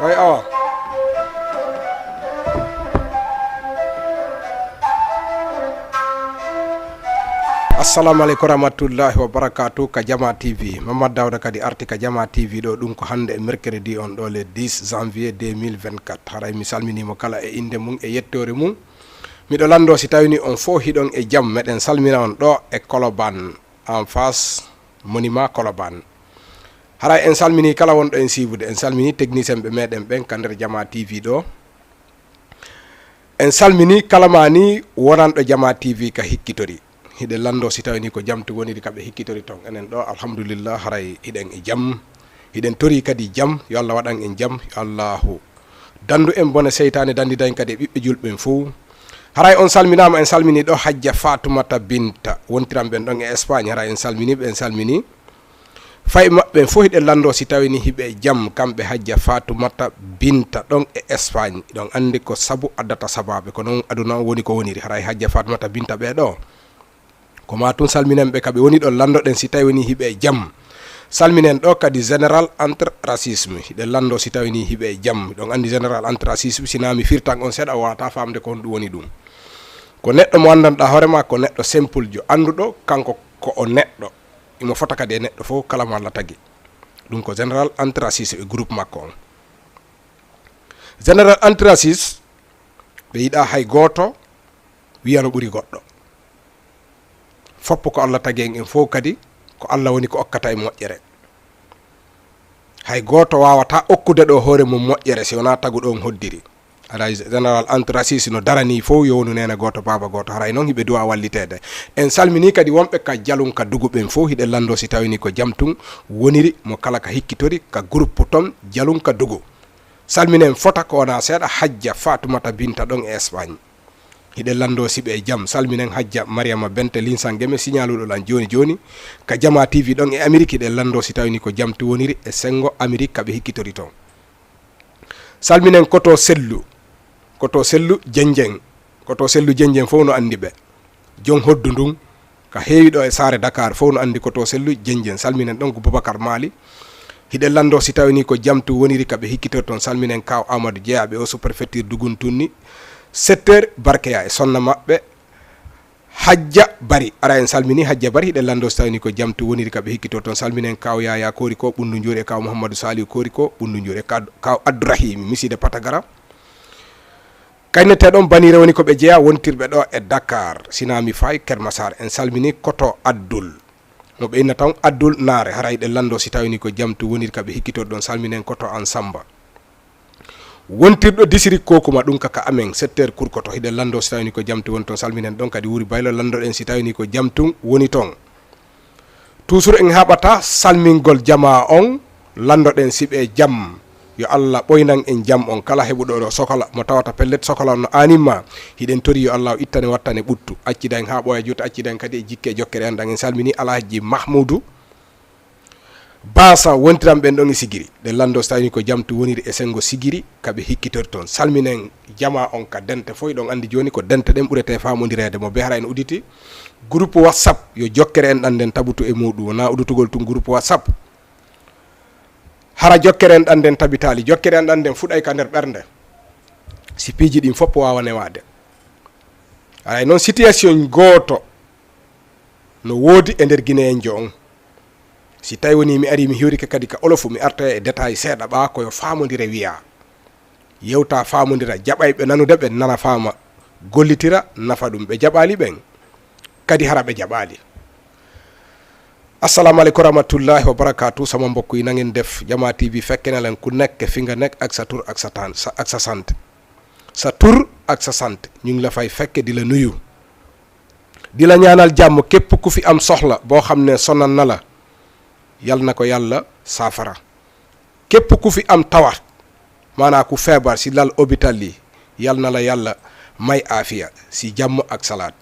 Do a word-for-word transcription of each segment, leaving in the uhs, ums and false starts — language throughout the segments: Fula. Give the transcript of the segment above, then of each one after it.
Ay awa. Assalamu aleykum warahmatullahi wabarakatu. Ka Jama T V, Mamad Dawda kadi arti ka Jama T V ɗo. Ɗum ko hannde e mercredi on ɗo, le dix janvier deux mille vingt-quatre. Haray mi salminimo kala e innde mum e yettoore mum. Miɗo lanndo si tawini on fof hiɗon e jam. Meɗen salmina on ɗo e Koloban, en face monument Koloban. Haray en salmini kala wonɗo en siibude. En salmini technicien ɓe meɗen ɓen ka nder Jama T V ɗo. En salmini kala ma ni wonanɗo Jama T V ka hikkitori. Hiɗen lanndo si tawini ko jam tun woniri ka ɓe hikkitori ton. Enen ɗo, alhamdulillah, haray hiɗen e jam. Hiɗen tori kadi jam, yo Allah waɗan en jam, yo Allahu dandu en bone seytaane, dandidan kadi e ɓiɓɓe julɓe ɓen fow. Haray on salminaama, en salmini ɗo Hajja Fatumata Binta, wontiran ɓen ɗon e Espagne. Haray en salmini ɓe, en salmini fay maɓɓe fof. Hiɗen lanndo si tawini hiɓe e jam, kamɓe Hajja Fatumata Binta ɗon e Espagne. Hiɗon anndi ko sabu addata sabaabe, ko non aduna on woni ko woniri. Haray Hajja Fatumata Binta ɓe ɗo, ko ma tun salminen ɓe ka ɓe woni ɗon, lanndoɗen si tawini hiɓe e jam. Salminen ɗo kadi Général Anti-Racisme. Hiɗen lanndo si tawini hiɓe e jam. Hiɗon anndi Général Anti-Racisme, si na mi firtan on seeɗa, o wata faamde ko honɗum woni ɗum. Ko neɗɗo mo anndanɗaa hoore ma, ko neɗɗo simple jo, annduɗo kanko ko o neɗɗo. Imo fota kadi e neɗɗo fof kala mo Allah tagi. Ɗum ko Général Anti-Racisme e groupe makko on. Général Anti-Racisme, ɓe yiɗa hay gooto wiya no ɓuri goɗɗo. Foppo ko Allah tagi en, en fof kadi ko Allah woni ko okkata en moƴƴere. Hay gooto waawata okkude ɗo hoore mum moƴƴere si wonaa taguɗo on hoddiri. Haray Général Anti-Racisme no daranii fof yo wonu neene gooto, baaba gooto. Haray noon hiɓe duwa walliteede. En salminii kadi wonɓe ka Jalunka Dugu ɓen fof. Hiɗen lanndo si tawini ko jam tun woniri mo kala ka hikkitori ka groupe ton Jalunka Dugu. Salminen fota ko wonaa seeɗa Hajja Fatumata Binta ɗon e Espagne. Hiɗen lanndo si ɓe e jam. Salminen Hajja Mariama Bente Linsangeme, signaluɗo lan jooni jooni ka Jama T V ɗon e Amérique. Hiɗen lanndo si tawini ko jam tun woniri e senngo Amérique ka ɓe hikkitori ton. Salminen Koto Sellu, Koto Sellu Jenjen, Koto Sellu Jenjen fof no anndi ɓe. Jon hoddu ndun, ka heewi ɗo e saare Dakar, fof no anndi Koto Sellu Jenjen. Salminen ɗon ko Boubacar Mali. Hiɗen lanndo si tawini ko jam tun woniri ka ɓe hikkitori ton. Salminen Kaaw Amadou Jeyaa ɓe o sous-préfecture Dugun Tunni, secteur Barkeya e sonna maɓɓe Hajja Bari. Ara en salmini Hajja Bari, hiɗen lanndo si tawini ko jam tun woniri ka ɓe hikkitori ton. Salminen Kaaw Yaya Koriko, Ɓunndu Njuuri e Kaaw Mouhamadou Saliou Koriko, Ɓunndu Njuuri e Kaaw, Kaaw Abdourahimi, Miside Patagara. Kayneteeɗon Banire woni ko ɓe jeyaa wontirɓe ɗo e Dakar, si na mi faay Kermasar. En salmini Koto Addul. Mo ɓe innata on Addul Naare, haray ɗen lanndo si tawini ko jam tun woniri ka ɓe hikkitori ɗon. Salminen Koto an Samba. Wontirɗo disirik Kokuma ɗum ka, ka amen, secteur Kurkoto. Hiɗen lanndo si tawini ko jam tun woni ton. Salminen ɗon kadi Wuri Baylo, lanndoɗen si tawini ko jam tun woni ton. Toujours en haɓata salmingol jamaa on, lanndoɗen si ɓe jam. Yo Allah ɓoynan en jam on. Kala heɓuɗo ɗo sokola, mo tawata pellet sokola on no aanin ma, hiɗen tori yo Allah o ittane wattane ɓuttu. Accidan haa ɓooya juuta, accidan kadi e jikke e jokkere enɗan. En salmini Alhaji Mahmuudu Baasa, wontiran ɓen ɗon e Sigiri. Ɗen lanndo si tawini ko jam tun woniri e senngo Sigiri, ka ɓe hikkitori ton. Salminen jamaa on ka Dente fof, hiɗon anndi jooni ko Dente ɗen ɓurete faamondireede. Mo be hara en uditi groupe WhatsApp, yo jokkere enɗan nden tabutu e muuɗum. Wonaa udutugol tun groupe WhatsApp. Hara jokkere enɗan nden tabitaali, jokkere enɗan nden fuɗay ka nder ɓernde. Si piiji ɗin fof waawa newaade. Haray noon situation gooto no woodi e nder Guinéen jo on. Si tawi woni mi ari mi hiwrike kadi ka olofu, mi arta e détail seeɗa ɓaa ko yo faamondire wiyaa. Yewta faamondira, jaɓayɓe nanude ɓen nana faama, gollitira nafa ɗum. Ɓe jaɓaali ɓen kadi hara ɓe jaɓaali. Assalaamu aleykum wa rahmatullaahi wa barakaatu. Sama mbokk yi, na ngeen def? Jama T V fekk na leen ku nekk fi nga nekk ak sa tur ak sa tan-, sa, ak sa sant. Sa tur ak sa sant, ñu ngi la fay fekke di la nuyu. Di la ñaanal jàmm. Képp ku fi am soxla boo xam ne sonal na la, yal na ko Yàlla saafara. Képp ku fi am tawat, maanaa ku feebar si lal hôpital yi, yal na la Yàlla may aafiya si jàmm ak salaat.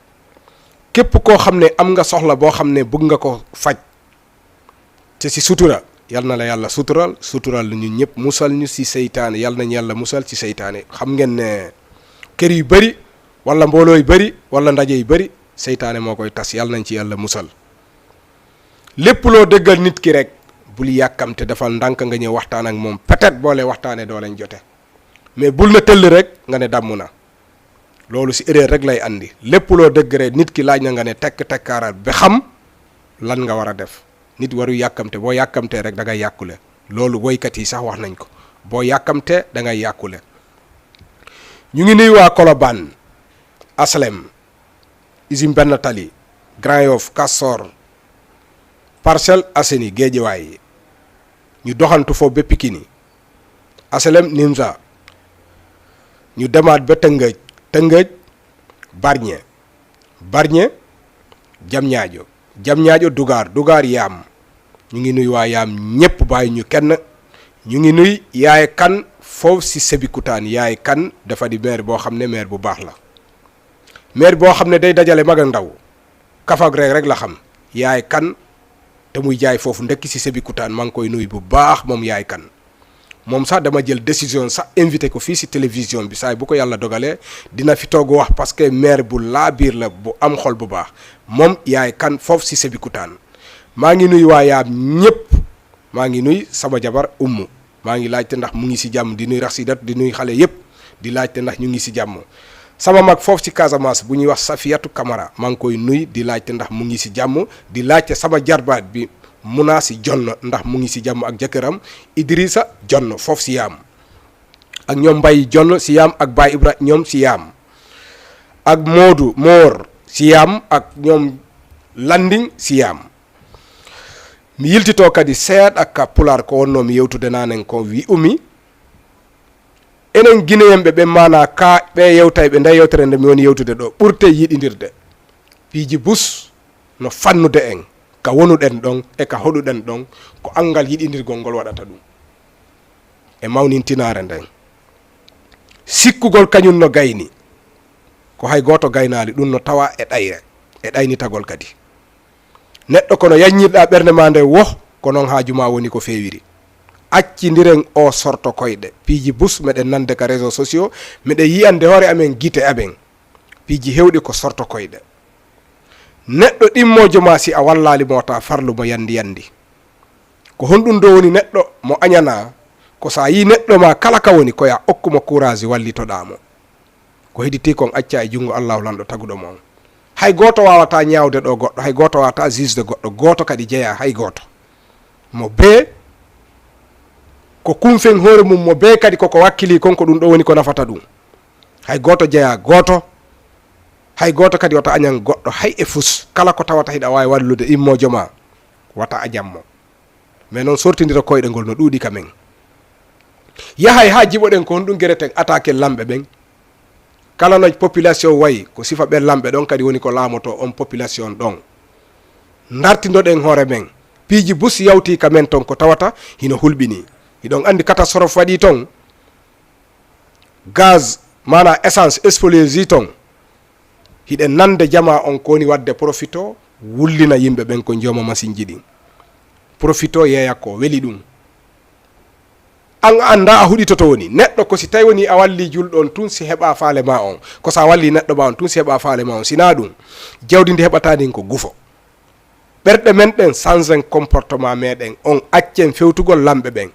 Képp koo xam ne am nga soxla boo xam ne bëgg nga ko faj, te si sutura, yal na la Yàlla sutural, sutural ñun ñëpp, musal ñu si seytaane. Yal nañu Yàlla musal ci seytaane. Xam ngeen ne kër yu bari, wala mbooloo yu bari, wala ndaje yu bari, seytaane moo koy tas. Yal nañ ci Yàlla musal. Lépp loo déggal nit ki rek, Bul yàkkamte, defal ndànk, nga ñëw waxtaan ak moom. Peut-être boo leen waxtaanee doo leen jote, mais bul ne tëll rek nga ne damm na. Loolu si erreur rek lay andi. Lépp loo dégg rek, nit ki laaj na nga ne tekk tekkaaral ba xam lan nga war a def. Nit waru yàkkamte, boo yàkkamtee rek da ngay yàkkule. Loolu woykat yi sax wax nañ ko, boo yàkkamtee da ngay yàkkule. Ñu ngi nuyu waa Colobane, Aslem, usine Benn Tali, Grand Yoff, Castor, Parcelles Assainies, Guédiawaye. Ñu doxantu foofu ba Pikini, Aslem, Nimza. Ñu demaat ba Tëngëj, Tëngëj, Bargny, Bargny, Diamniadio, Diamniadio, Dougar, Dougar, Yaam. Ñu ngi nuyu waa Yaam ñépp, bàyyi ñu kenn. Ñu ngi nuy Yaay Kan foofu si Sébikotane. Yaay Kan dafa di maire boo xam ne maire bu baax la, maire boo xam ne day dajale mag ak ndaw, kaf ak ree rek la xam. Yaay Kan, te muy jaay foofu ndekki si Sébikotane, maa ngi koy nuyu bu baax moom Yaay Kan. Moom sax dama jël décision sax invité ko fii si télévision bi, saay bu ko Yàlla dogalee dina fi toog wax, parce que maire bu laabiir la, bu am xol bu baax. Moom Yaay Kan foofu si Sébikotane. Maa ngi nuyu waa Yaam ñépp. Maa ngi nuy sama jabar Ummu. Maa ngi laajte ndax mu ngi si jàmm, di nuy Rasidatu, di nuy xale yépp, di laajte ndax ñu ngi si jàmm. Sama mag foofu si Casamance bu ñuy wax Safiyatu Camara, maa ngi koy nuy, di laajte ndax mu ngi si jàmm, di laajte sama jarbaat bi Muna si Jonn ndax mu ngi si jàmm ak jëkkëram, Idrissa Jonn foofu si Yaam, ak ñoom Mbay Jonn si Yaam, ak Baay Ibra ñoom si Yaam, ak Moodu Moor si Yaam, ak ñoom Landing si Yaam. Mi yiltitoo kadi seeɗa ka Pulaar ko wonnoo mi yewtude naanen ko, wi umi. Enen Gineyenɓe ɓen, maanaa ka ɓe yewtayɓe nde yewtere nde mi woni yewtude ɗo, ɓurte yiɗindirde. Piiji Bus no fannude en ka wonuɗen ɗon e ka hoɗuɗen ɗon, ko anngal yiɗindirgol ngol waɗata ɗum e mawnintinaare nden. Sikkugol kañum no gayni, ko hay gooto gaynaali, ɗum no tawa e ɗayre, e ɗaynitagol kadi. Neɗɗo, kono yaññirɗaa ɓernde maa nden, wo ko non haaju maa woni ko feewiri. Accindiren oo sorto koyɗe. Piiji Bus meɗen nande ka réseaux sociaux, meɗen yi'ande hoore amen gite amen. Piiji heewɗi ko sorto koyɗe. Neɗɗo ɗimmoojo maa, si a wallaali mo, wata farlu mo yandi yandi. Ko honɗum ɗoo woni neɗɗo mo añanaa? Ko so a yii neɗɗo maa kala ka woni, ko yo a okku mo courage, wallitoɗaa mo. Ko hedditi kon, accaa e junngo Allaahu Lanɗo taguɗo mo on. Hay gooto waawataa ñaawde ɗoo goɗɗo, hay gooto waawataa juge'de goɗɗo, gooto kadi jeyaa hay gooto. Mo bee ko kunfen hoore mum, mo bee kadi koko wakkilii kon, ko ɗum ɗoo woni ko nafata ɗum. Hay gooto jeyaa gooto, hay gooto kadi wata añan goɗɗo hay e fus. Kala ko tawata hiɗa waawi wallude ɗimmoojo maa, wata añan mo. Mais non sortindira koyɗe ngol no ɗuuɗi ka men. Yahay haa jiɓoɗen ko honɗum gereten attaquer lamɓe ɓen. Kala no population wayi, ko sifa ɓen lamɓe ɗon kadi woni ko laamoto on population ɗon. Ndartindoɗen hoore men. Piiji Bus yawti ka men ton ko tawata hino hulɓini. Hiɗon anndi catastrophe waɗi ton. Gaz, maanaa essence, explosé ton. Hiɗen nande jamaa on ko woni waɗde profito, wullina yimɓe ɓen ko jooma masinji ɗin. Profito yeeya ko weli ɗum. An a anndaa a huɗitoto woni. Neɗɗo ko si tawi woni a walli julɗo on tun si heɓa faale ma on. Ko sa walli neɗɗo ma on tun si heɓa faale ma on. Sinaa ɗum, jawdi ndi heɓata ndin ko gufo. Ɓerɗe men ɗen, sangen comportement meɗen on, accen fewtugol lamɓe ɓen.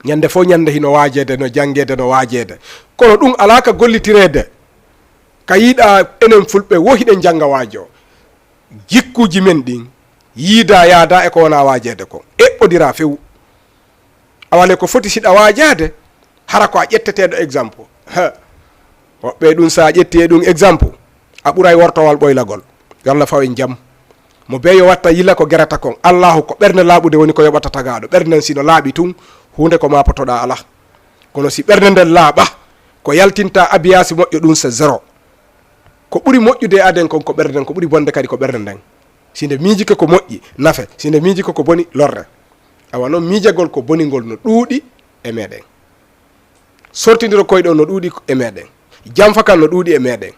Ñande fof ñande hino waajeede, no janngeede, no waajeede. Kono ɗum alaa ka gollitireede. Ka yiɗa enen fulɓe wo hiɗen jannga waajo. Jikkuuji men ɗin yiida yaada e ko wona waajeede ko. Eɓɓodira few. Awa le ko foti siɗa waajaade, hara ko a ƴetteteeɗo exemple. Ha. Woɓɓe ɗum, so a ƴetti e ɗum exemple, a ɓuray wortowal ɓoylagol. Yo Allah faw en jam. Mo bee yo watta yila ko gerata kon. Allahu ko ɓernde laaɓude woni ko yoɓata tagaaɗo. Ɓernde nden si no laaɓi tun, huunde ko maapotoɗaa alaa. Kono si ɓernde nden laaɓa, ko yaltinta abiyaasi moƴƴo ɗum c'est zéro. Ko ɓuri moƴƴude e aden kon ko ɓernde nden, ko ɓuri bonde kadi ko ɓernde nden. Si nde miijike ko moƴƴi, nafe. Si nde miijike ko boni, lorre. Awa non miijagol ko boni ngol no ɗuuɗi e meɗen. Sortindiro koyɗe on no ɗuuɗi e meɗen. Janfa kan no ɗuuɗi e meɗen.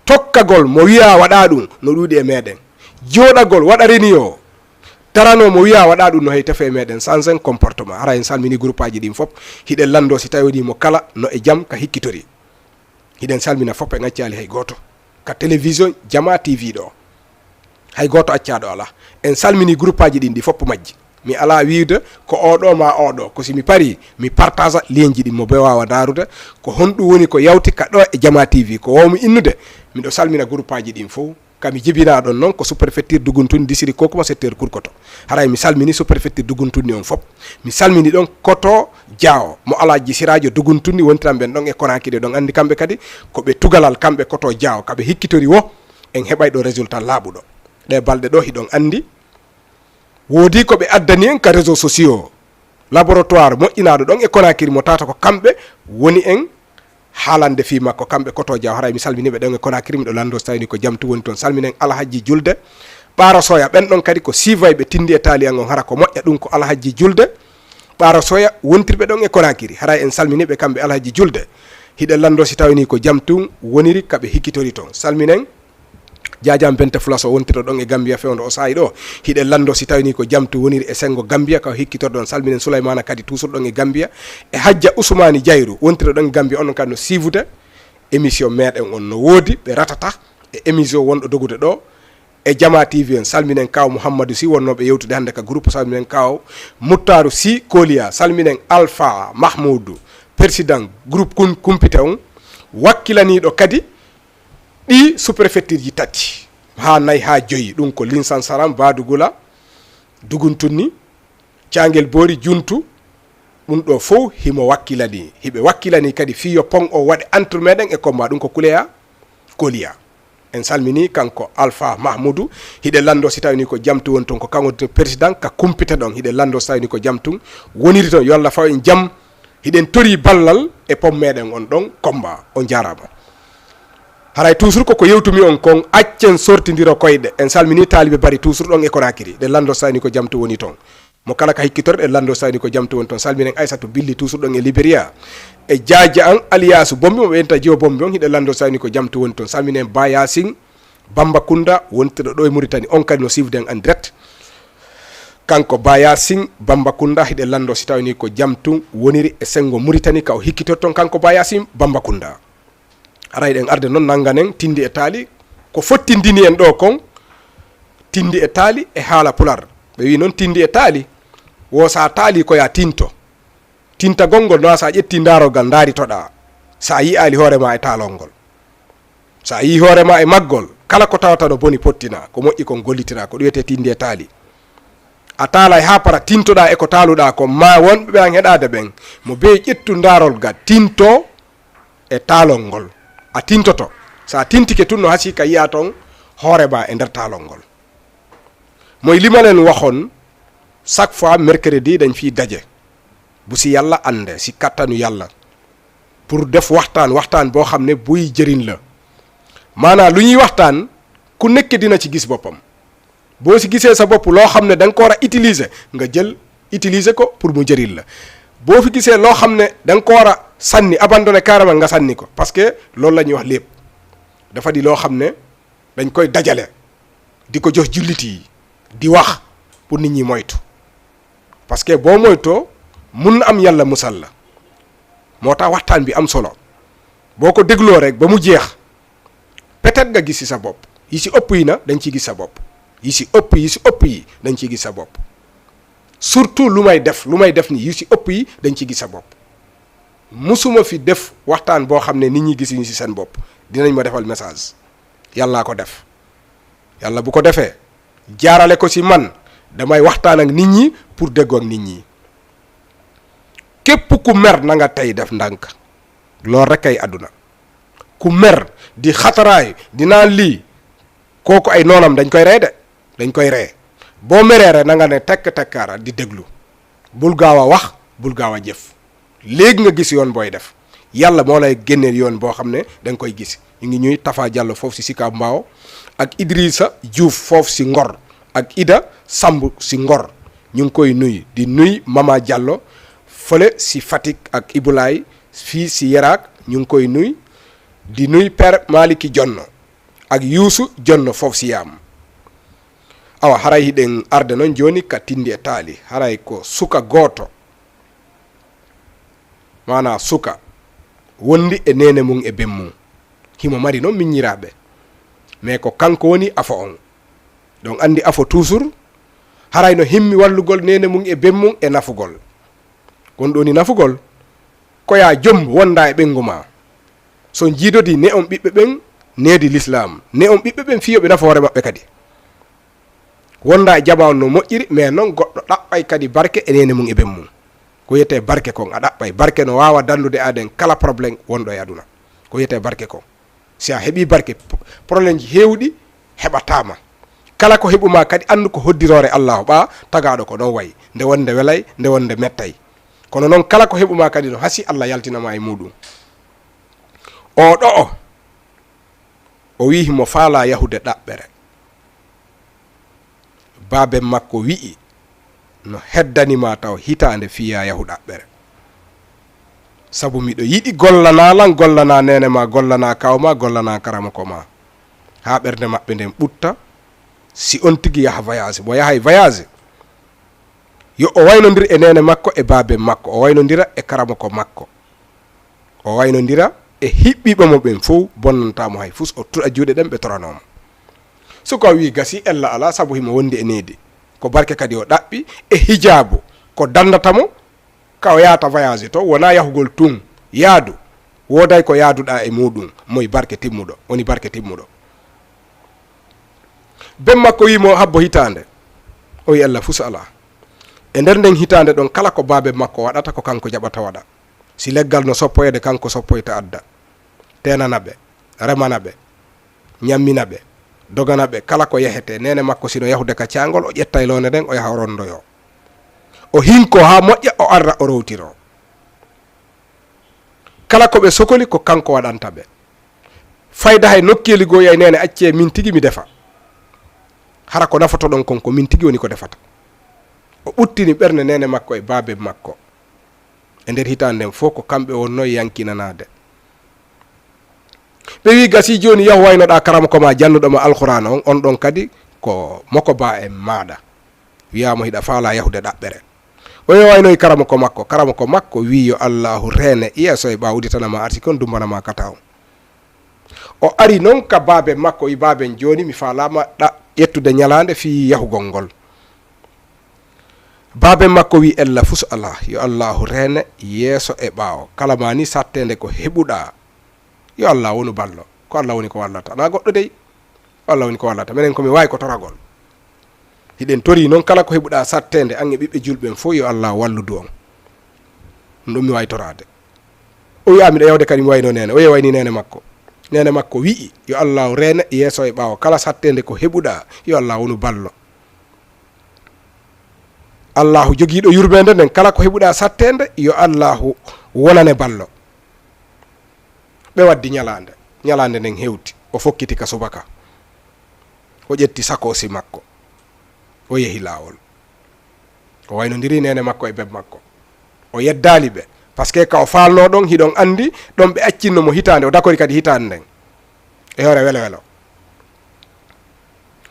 Tokkagol mo wiya waɗa ɗum no ɗuuɗi e meɗen. Jooɗagol waɗa reniyo, darano mo wiya waɗa ɗum no heewi tefe e meɗen. Sangen comportement. Hara en salmini groupe aji ɗin fop. Hiɗen lanndo si tawi woni mo kala no e jam ka hikkitori. Hiɗen salmina fop, en accaali hay gooto. Ka télévision Jamaa T V ɗo, hay gooto accaaɗo alaa. En salmini groupe aji ɗin ɗi fop majji. Mi alaa wiide ko oɗo ma oɗo, ko si mi pari mi partaasa lienji ɗin mo be waawa ndaarude. Ko honɗum woni ko yawti ka ɗo e Jama T V? Ko wawmi innude, miɗo salmina guruppaaji ɗin fow. Ka mi jibinaa ɗon non ko sous-préfecture Duguntunni, district Kokuma, secteur Kurkoto. Haray mi salmini sous-préfecture Duguntunni on fop. Mi salmini ɗon Koto Jaawo mo Alhaji Siraajo Duguntunni wontiran ɓen ɗon e Konakiri. Ɗon anndi kamɓe kadi ko ɓe tugalal, kamɓe Koto Jaawo, ka ɓe hikkitori wo en heɓay ɗo résultat laaɓuɗo. Ɗe balɗe ɗo hiɗon anndi woodi ko ɓe addani en ka réseaux sociaux, laboratoire moƴƴinaaɗo ɗon e Konakiri mo tata ko kamɓe woni en haalande fii makko, kamɓe Koto Jaawo. Haray mi salmini ɓe ɗon e Konakiri, miɗo lanndo si tawini ko jam tun woni ton. Salminen Alhaji Julde Ɓaara Soya, ɓen ɗon kadi ko siivayɓe Tinndi e Taali an on, hara ko moƴƴa ɗun ko Alhaji Julde Ɓaara Soya wontirɓe ɗon e Konakiri. Haray en salmini ɓe kamɓe Alhaji Julde. Hiɗen lanndo si tawini ko jam tun woniri ka ɓe hikkitori ton. Salminen Jaajan Bente Fulaso wontirɗo ɗon e Gambiya fewndo o saa'i ɗo. Hiɗen lanndo si tawini ko jam tun woniri e senngo Gambiya ka o hikkitorɗon. Salminen Sulaymana kadi tuusurɗo ɗon e Gambiya. E Hajja Usmaani Jayru wontirɗo ɗon e Gambiya, onon kadi no siivude émission meɗen on. No woodi ɓe ratata e émission wonɗo dogude ɗo e Jama T V en. Salminen kaw Muhammadu Si wonnooɓe yewtude hannde ka groupe. Salminen kaw Muttaaru Si Koliya. Salminen Alpha Mahmoudou, président groupe kun kumpite on, wakkilaniiɗo kadi ɗi sous-préfecture ji tati, haa nayi, haa joyi. Ɗun ko Linsansaran, Badugula, Duguntunni, Cangel Boori, Juntu. Ɗun ɗo fow himo wakkilani, hiɓe wakkilani kadi fii yo pon o waɗe entre meɗen e Komba. Ɗun ko Kuleya Koliya. En salmini kanko Alpha Mahmoudou. Hiɗen lanndo si tawini ko jam tun woni ton, ko kanko woni président ka kumpite ɗon. Hiɗen lanndo si tawini ko jam tun woniri ton. Yo Allah faw en jam. Hiɗen torii ballal e pom meɗen on ɗon Komba. On jaaraama. Haray toujours ko ko yewtumi on kon, accen sortindiro koyɗe. En salmini taalibe Bari toujours ɗon e Konakiri. Hiɗen lanndo si tawini ko jam tun woni ton. Mo kala ka hikkitorɗe, lanndo si tawini ko jam tun woni ton. Salminen Aysatu Billi tuusuɗo ɗon e Liberia. E jaaja an Aliyaasu Bombi mo ɓe enta jiwo Bombi on, hiɗen lanndo si tawini ko jam tun woni ton. Salminen Ba Yaasin Bamba Kunda wontirɗo ɗo e Muritani, on kadi no siivude en en direct. Kanko Ba Yaasin Bamba Kunda, hiɗen lanndo si tawini ko jam tun woniri e senngo Muritani ka o hikkitorton, kanko Ba Yaasin Bamba Kunda. Haray ɗen arde non nannganen Tinndi e Taali. Ko fottindini en ɗo kon, Tinndi e Taali e haala Pular. Ɓe wi non Tinndi e Taali, wo sa taali ko ya tinto. Tintagol ngol no sa ƴetti ndaarol ngal, ndaaritoɗaa. Sa yi'aali hoore ma e taalol ngol. Sa yi'i hoore ma e maggol, kala ko tawata no boni pottinaa, ko moƴƴi kon gollitiraa, ko ɗum wiyetee Tinndi e Taali. A taalay haa para, tintoɗaa e ko taaluɗaa kon, ma wonɓe ɓe an heɗaade ɓen, mo bee ƴettu ndaarol ngal, tinto e taalol ngol. A tintoto. So a tintike tun no hasii ka yi'aa ton hoore ma e nder taalol ngol. Moy limanen waxoon, chaque fois mercredi dañ fiy daje. Bu si Yàlla ànde, si kàttanu Yàlla. Pour def waxtaan, waxtaan boo xam ne buy jëriñ la. Maanaam lu ñuy waxtaan, ku nekk dina ci gis boppam. Boo si gisee sa bopp loo xam ne da nga ko war a utiliser, nga jël utiliser ko pour mu jëriñ la. Boo fi gisee loo xam ne da nga ko war a sànni, abandonné carrément, nga sànni ko. Parce que loolu la ñuy wax léeb. Dafa di loo xam ne dañ koy dajale, di ko jox jullit yi, di wax pour nit ñi moytu. Parce que boo moytoo, mun na am Yàlla musal la. Moo tax waxtaan bi am solo. Boo ko dégloo rek ba mu jeex, peut-être nga gis ci sa bopp. Yi ci ëpp yi na, dañ ciy gis sa bopp. Yi ci ëpp, yi ci ëpp yi, dañ ciy gis sa bopp. Surtout lu may def, lu may def nii, yu ci ëpp yi, dañ ciy gis sa bopp. Musuma fi def waxtaan boo xam ne nit ñi gisuñu ci seen bopp. Dinañ ma defal message. Yàllaa ko def. Yàlla bu ko defee, jaarale ko ci man, damay waxtaan ak nit ñi pour déggoo ak nit ñi. Képp ku mer, na nga tey, def ndànk. Loolu rek ay àdduna. Ku mer, di xataraay, di naan lii, kooku ay noonam dañ koy ree de. Dañ koy ree. Boo meree rek, na nga ne tekk tekkaara di déglu. Bul gaaw a wax, bul gaaw a jëf. Léegi nga gis yoon booy def. Yàlla moo lay génneel yoon boo xam ne da nga koy gis. Ñu ngi ñuy Tafa Diallo foofu ci Sicap Mbao, ak Idrissa Diouf foofu ci Ngor, ak Ida Samb ci Ngor. Ñu ngi koy nuy, di nuy Mama Diallo fële ci Fatick, ak Ibulaay fii ci Yeraak, ñu ngi koy nuy, di nuy Père Maliki Jonn ak Yuusu Jonn foofu ci Yaam. Awa, haray hiɗen arde non jooni ka Tinndi e Taali. Haray ko suka gooto, maanaa suka, wondi e neene mum e ben mum. Himo mari non miññiraaɓe. Mais ko kanko woni afo on. Ɗon anndi afo toujours, Haray no himmi wallugol neene mum e ben mum e nafugol. Kon ɗoni nafugol, ko yaa jom wonda e ɓengu ma. So jiidodi ne on ɓiɓɓe ɓen, needi l'islam. Ne on ɓiɓɓe ɓen fii yo ɓe nafa hoore maɓɓe kadi. Wonda e jama on no moƴƴiri, mais non goɗɗo ɗaɓɓay kadi barke e neene mum e ben mum. Ko wiyetee barke kon, a ɗaɓɓay. Barke no waawa dandude aden kala problème wonɗo e aduna. Ko wiyetee barke kon. Si a heɓii barke, p-, problème ji heewɗi heɓataama. Kala ko heɓumaa kadi, anndu ko hoddiroore Allaahu ɓaa tagaaɗo ko non wayi, nde wonde welay, nde wonde mettay. Kono non kala ko heɓumaa kadi no hasii Allah yaltina ma e muuɗum. Oo ɗo'o, o wi'i himo faalaa yahude ɗaɓɓere. Baaben makko wi'i, "No heddani ma taw hitaande fii yaa yahu ɗaɓɓere. Sabu miɗo yiɗi gollanaa lan, gollanaa neene ma, gollanaa kaaw ma, gollanaa karamoko ma." Haa ɓernde maɓɓe nden ɓutta, si on tigi yaha voyage, mo yahay voyage, yo o waynondir e neene makko e baaben makko, o waynondira e karamoko makko. O waynondira e hiɓɓiiɓe mo ɓen fow, bonnantaa mo hay fus, o tuɗa juuɗe ɗen ɓe toranoo mo. Suka o wi'i gasii ella alaa, sabu himo wondi e needi. Ko barke kadi o ɗaɓɓi e hijaabu, ko dandata mo, ka o yaata voyage to, wonaa yahugol tun, yaadu, wooday ko yaaduɗaa e muuɗum, moy barke timmuɗo, woni barke timmuɗo. Ben makko wi'i mo habbo hitaande, o wi'i ella fus alaa. E nder nden hitaande ɗon, kala ko baaben makko waɗata, ko kanko jaɓata waɗa. Si leggal no soppoyeede, kanko soppoyta adda. Teenana ɓe, remana ɓe, ñammina ɓe, dogana ɓe kala ko yahetee. Neene makko si no yahude ka caangol, o ƴettay loonde nden, o yaha o ronndoyoo. O hinkoo haa moƴƴa, o arra o rowtiroo. Kala ko ɓe sokoli ko kanko waɗanta ɓe. Fayda hay nokkeeli goo yay neene accee min tigi mi defa. Hara ko nafotoɗon kon ko min tigi woni ko defata. O ɓuttini ɓernde neene makko e baaben makko. E nder hitaande nden fow ko kamɓe wonnoo yankinanaade. Ɓe wi'i, "Gasii jooni yahu waynoɗaa karamoko ma jannuɗo ma Alqur'aana on, on ɗon kadi ko mokoba'en maaɗa. Wi'aa mo hiɗa faalaa yahude ɗaɓɓere." O yewaynoyi karamoko makko. Karamoko makko wi'i, "Yo Allaahu reene yeeso e ɓaawo, udditana ma arsike on, dummbana ma kata on." O ari non ka baaben makko, wi'i, "Baaben, jooni mi faalaama ɗa-, ƴettude ñalaande fii yahugol ngol." Baaben makko wi'i, "Ella fus alaa, yo Allaahu reene yeeso e ɓaawo. Kala ma ni satteende ko heɓuɗaa, yo Allah wonu ballo. Ko Allah woni ko wallata. Na goɗɗo dey. Ko Allah woni ko wallata. Menen ko mi waawi ko toragol. Hiɗen torii non kala ko heɓuɗaa satteende an e ɓiɓɓe julɓe ɓen fow, yo Allah walludu on. Ɗum mi waawi toraade." O wi'a, "Miɗo yewde kadi mi wayno neene." O yewayni neene makko. Neene makko wi'i, "Yo Allah reene yeeso e ɓaawo. Kala satteende ko heɓuɗaa, yo Allah wonu ballo." Allaahu jogiiɗo yurmeende nden, kala ko heɓuɗaa satteende, yo Allaahu wonane ballo. Ɓe waddi ñalaande. Ñalaande nden hewti. O fokkiti ka subaka. O ƴetti sakoosi makko. O yehi laawol. O waynondiri neene makko e ben makko. O yeddaali ɓe. Parce que ka o faalnoo ɗon, hiɗon anndi, ɗon ɓe accinno mo hitaande. O dakori kadi hitaande nden. E hoore welo welo.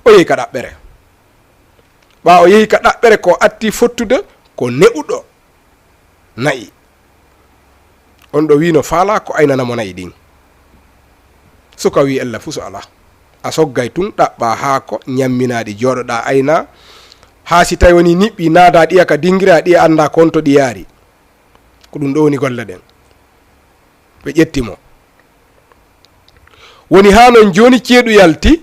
O yehi ka ɗaɓɓere. Ɓaa o yehi ka ɗaɓɓere, ko atti fottude ko ne'uɗo na'i. On ɗo wi'i no faalaa ko aynana mo na'i ɗin. Suka wi'i, "Ella fus alaa. A soggay tun, ɗaɓɓaa haako, ñamminaa ɗi, jooɗoɗaa aynaa. Haa si tawi woni niɓɓi, naadaa ɗiya ka dingira, ɗiya anndaa ko honto ɗi yaari." Ko ɗum ɗo woni golle ɗen. Ɓe ƴetti mo. Woni haa non jooni ceeɗu yalti,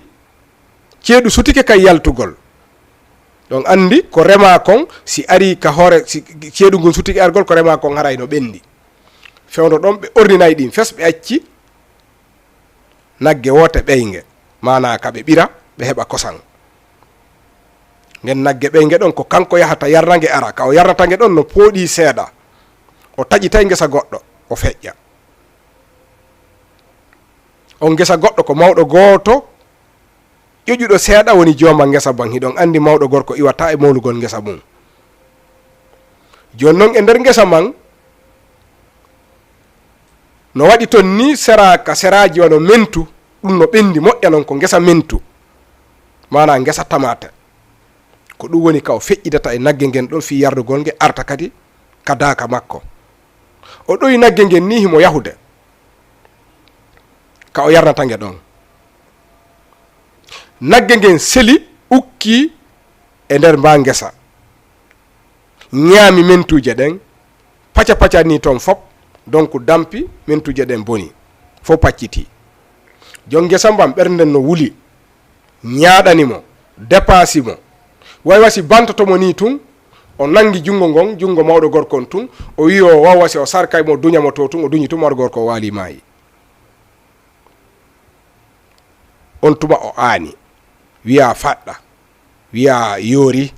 ceeɗu sutike kay yaltugol. Ɗon anndi ko remaa kon, si arii ka hoore, si ceeɗu ngun sutike argol, ko remaa kon haray no ɓenndi. Fewndo ɗon ɓe orninay ɗin fes, ɓe acci nagge woote ɓeynge, maanaa ka ɓe ɓira, ɓe heɓa kosan. Ngen nagge ɓeynge ɗon ko kanko yahata yarna nge ara. Ka o yarnata nge ɗon no pooɗii seeɗa. O taƴitay ngesa goɗɗo, o feƴƴa. On ngesa goɗɗo ko mawɗo gooto, ƴoƴuɗo seeɗa woni jooma ngesa ban. Hiɗon anndi mawɗo gorko iwataa e mawlugol ngesa mum. Jooni non e nder ngesa man, no waɗi ton ni sera ka seraaji wano mentu, ɗum no ɓendi moƴƴa non ko ngesa mentu, maanaa ngesa tamaate. Ko ɗum woni ka o feƴƴidata e nagge ngen ɗon fii yarnugol nge arta kadi ka daaka makko. O ɗowi nagge ngen ni himo yahude ka o yarnata nge ɗon. Nagge ngen seli, ukkii e nder mba ngesa, ñaami mentuuje ɗen, paca paca ni toon fop, donc dampi mentuuje ɗen boni, fof pacciti. Joom ngesa mban ɓernde no wuli, ñaaɗani mo, depaasi mo. Way wasi bantoto mo ni tun, o nangi junngo ngon, junngo mawɗo gorko on tun, o wi'i o wawa si o sarkay mo, duña mo to tun, o duñi tun, mawɗo gorko o waali maayi. On tuma o aani, wi'a faɗɗa, wi'a yoori,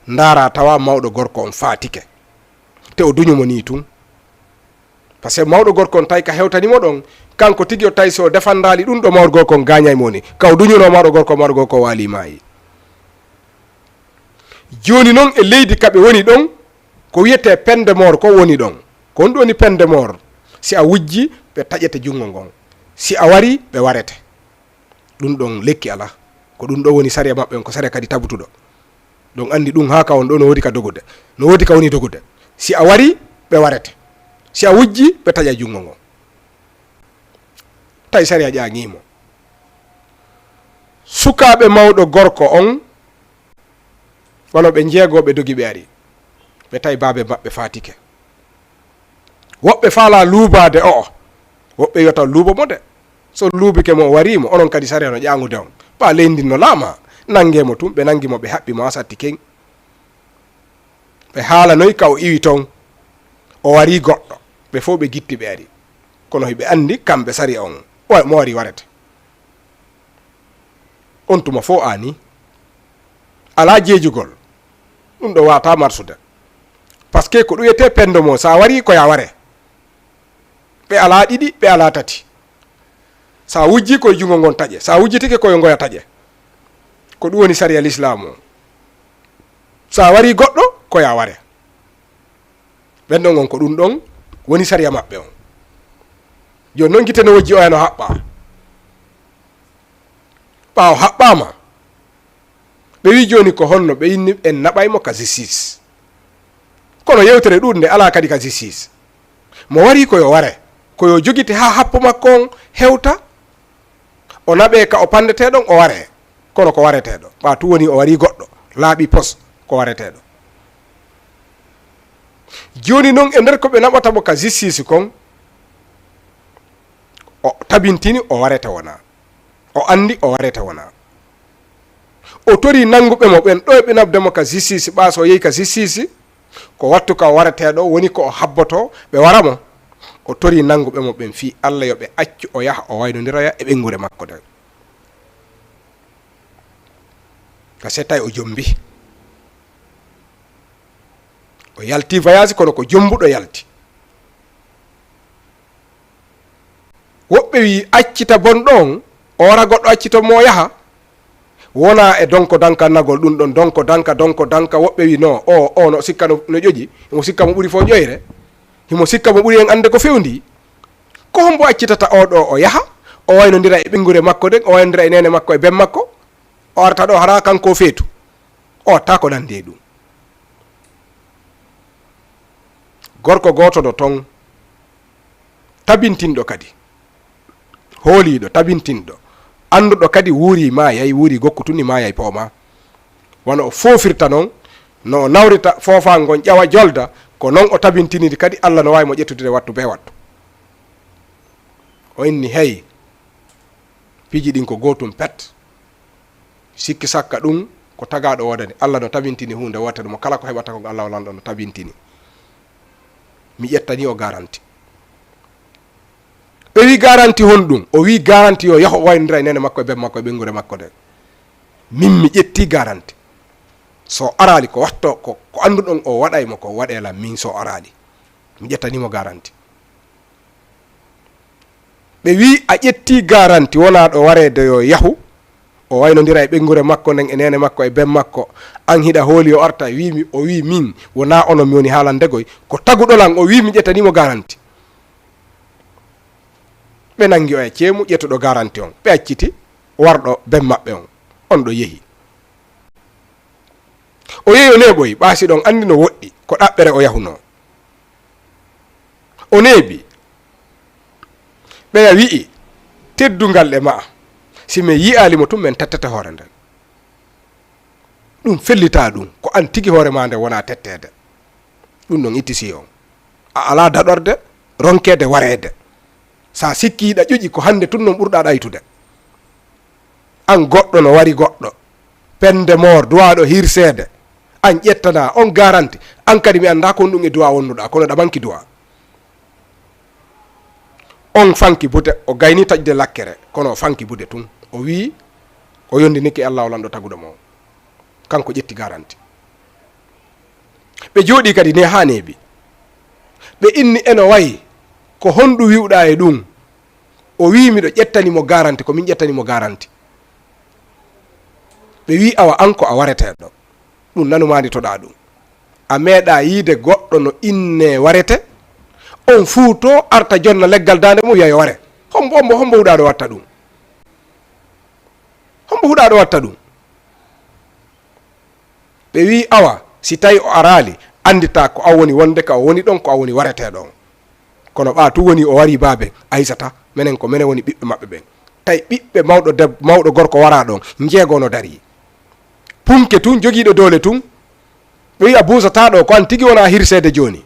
ndaara tawa mawɗo gorko on faatike. Te o duñu mo ni tun. Parce que mawɗo gorko on tawi ka hewtani mo ɗon, kanko tigi o tawi si o defandaali ɗun ɗo mawɗo gorko on gaañay mo ni. Ka o duñuno mawɗo gorko, mawɗo gorko waali maayi. Jooni non e leydi ka ɓe woni ɗon, ko wi'etee pende moor ko woni ɗon. Ko honɗum woni pende moor? Si a wujji, ɓe taƴete junngo ngon. Si a wari, ɓe warete. Ɗun ɗon lekki alaa. Ko ɗun ɗon woni sariya maɓɓe on, ko sariya kadi tabutuɗo. Ɗon anndi ɗun haa ka on ɗo no woodi ka dogude. No woodi ka woni dogude. Si a wari, ɓe warete. Si a wujji, ɓe taƴa junngo ngon. Tawi sariya ƴaaŋii mo. Sukaaɓe mawɗo gorko on, wano ɓe jeego ɓe dogi ɓe ari. Ɓe tawi baabe maɓɓe faatike. Woɓɓe faalaa luubaade o'o. Woɓɓe wi'ata luubo mo de. So luubike mo o warii mo, onon kadi sariya no ƴaaŋude on. Ɓaa leydi ndin no laamaa. Nangee mo tun, ɓe nangi mo, ɓe haɓɓi mo haa satti keŋ. Ɓe haalanoy ka o iwi ton. O warii goɗɗo. Ɓe fow ɓe gitti ɓe ari. Kono hiɓe anndi kamɓe sariya on. Wa-, mo warii warete. On tuma fow aani. Alaa jeejugol. Ɗun ɗo waataa marsude. Parce que ko ɗun wi'etee pendo mo, sa warii ko ya ware. Ɓe alaa ɗiɗi, ɓe alaa tati. Sa wujjii ko e junngo ngon taƴe. Sa wujjitike ko e ngoya taƴe. Ko ɗun woni sariya lislaamu on. Sa warii goɗɗo, ko ya ware. Ɓen ɗon on ko ɗun ɗon woni sariya maɓɓe on. Jooni non gite no wojji oya no haɓɓaa. Ɓaawo haɓɓaama, ɓe wi'i jooni ko honno ɓe inni en naɓay mo ka justice. Kono yewtere ɗuuɗnde alaa kadi ka justice. Mo warii ko yo ware, ko yo jogite haa happo makko on hewta, o naɓee ka o panndetee ɗon, o waree. Kono ko wareteeɗo. Ɓaa tun woni o warii goɗɗo, laaɓi pos, ko wareteeɗo. Jooni non e nder ko ɓe naɓata mo ka justice kon, o tabintini o warete wonaa. O anndi o warete wonaa. O torii nannguɓe mo ɓen ɗo e ɓe naɓde mo ka justice, ɓaa so o yehi ka justice, ko wattu ka o wareteeɗo, woni ko o habboto, ɓe wara mo. O torii nannguɓe mo ɓen fii Alla yo ɓe accu o yaha o waynondiroya e ɓeynguure makko nden. Ka se tawi o jombi. O yalti voyage kono ko jombuɗo yalti. Woɓɓe wi'i accita bonɗo on, o wara goɗɗo accito mo o yaha. Wona e donko danka nagol ɗun ɗon, donko danka, donko danka, woɓɓe wi'i no, o, o no sikka no, no ƴoƴi, himo sikka mo ɓuri fof ƴoyre, himo sikka mo ɓuri en annde ko fewndi. Ko hombo accitata o ɗo o yaha, o waynondira e ɓeynguure makko nden, o waynondira e neene makko e ben makko, o arta ɗo hara kanko o feetu, o watta ko nandi e ɗun. Gorko gooto no ton, tabintinɗo kadi, hooliiɗo, tabintinɗo, annduɗo kadi wuuri maayay, wuuri gokku tun ni maayay poomaa. Wano o foofirta non, no o nawrita foofaango ngon ƴawa jolda, ko non o tabintiniri kadi Alla no waawi mo ƴettude wattu bee wattu. O inni, hey, piiji ɗin ko gootum pet. Sikki sakka ɗun ko tagaaɗo woodani. Alla no tabintini huunde wootere mo kala ko heɓata kon Alla o lanɗo no tabintini. Mi ƴettani o garanti. Ɓe wi garanti honɗun? O wi garanti yo yaho o waynondira e neene makko e ben makko e ɓeynguure makko nden. Min mi ƴetti garanti. So araali ko watto ko, ko annduɗon o waɗay mo ko waɗee lan min so araali. Mi ƴettani mo garanti. Ɓe wi a ƴetti garanti wonaa ɗo wareede yo yahu, o waynondira e ɓeynguure makko nden e neene makko e ben makko, an hiɗa hooli o arta, wi mi, o wi min, wonaa onon mi woni haalande goy, ko taguɗo lan, o wi mi ƴettani mo garanti. Ɓe nangi oya ceemu ƴettuɗo garanti on, ɓe acciti warɗo ben maɓɓe on, on ɗo yehi. O yehi o neeɓoyi, ɓaa si ɗon anndi no woɗɗi, ko ɗaɓɓere o yahunoo. O neeɓi. Ɓeya wi'i, teddungal e ma'a. Si min yi'aali mo tun, min tettete hoore nden. Ɗum fellitaa ɗum, ko aan tigi hoore maa nde wonaa tetteede. Ɗum noon itti si on. A alaa daɗorde, ronkeede wareede. So a sikkii hiɗa ƴoƴi, ko hannde tun noon ɓurɗaa ɗaytude. Aan goɗɗo no wari goɗɗo. Pende moor, duwaaɗo hirseede. Aan ƴettanaa on garanti. Aan kadi mi anndaa ko honɗum e duwaa wonnuɗaa, kono ɗa manki duwaa. On fanki bude, o gayni taƴde lakkere, kono o fanki bude tun. O wi'i, o yondinike Allaahu lanɗo taguɗo mo. Kanko ƴetti garanti. Ɓe jooɗii kadi ne haa neeɓi. Ɓe inni eno wayi, ko honɗum wi'uɗaa e ɗum? O wi'i, miɗo ƴettani mo garanti, ko min ƴettani mo garanti. Ɓe wi'i, awa an ko a wareteeɗo. Ɗum nanumaani toɗaa ɗum. A meeɗaa yiide goɗɗo no innee warete, on fuu to arta jonna leggal daande mum, wi'a yo ware. Hombo, hombo, hombo huɗaa ɗo watta ɗum? Hombo huɗaa ɗo watta ɗum? Ɓe wi'i, awa, si tawi o araali, anndita ko an woni wonde ka o woni ɗon, ko an woni wareteeɗo on. Kono ɓaa tun woni o warii baaben, a hisata, menen ko menen woni ɓiɓɓe maɓɓe ɓen. Tawi ɓiɓɓe mawɗo deb-, mawɗo gorko waraa ɗon, njeego no darii. Punke tun, jogiiɗo doole tun, ɓe wi'a buusataa ɗo, ko an tigi wonaa hirseede jooni.